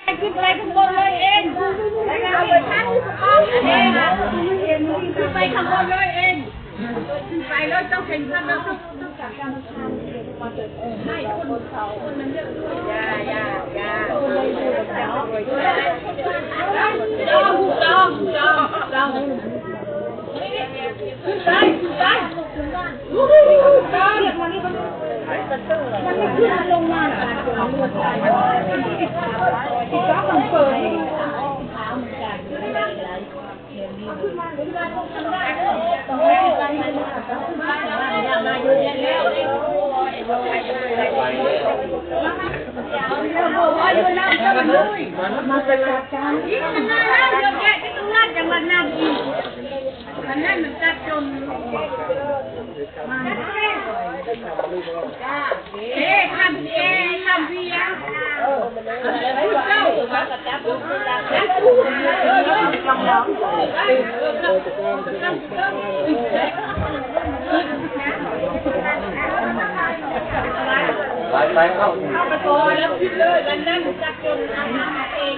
ຂຶ້ນໄປຂ້າງບົນເລີຍເອງ ຂຶ້ນໄປຂ້າງບົນເລີຍເອງ ຂຶ້ນໄປເລີຍ ເຈົ້າເຫັນພາບແລ້ວ ໄປ ໄປ ເຂົ້າ ເຂົ້າໄປກ່ອນ ແລ້ວຄິດເລີຍ ອັນນັ້ນຈັກຈົນ ອັນນັ້ນເອງ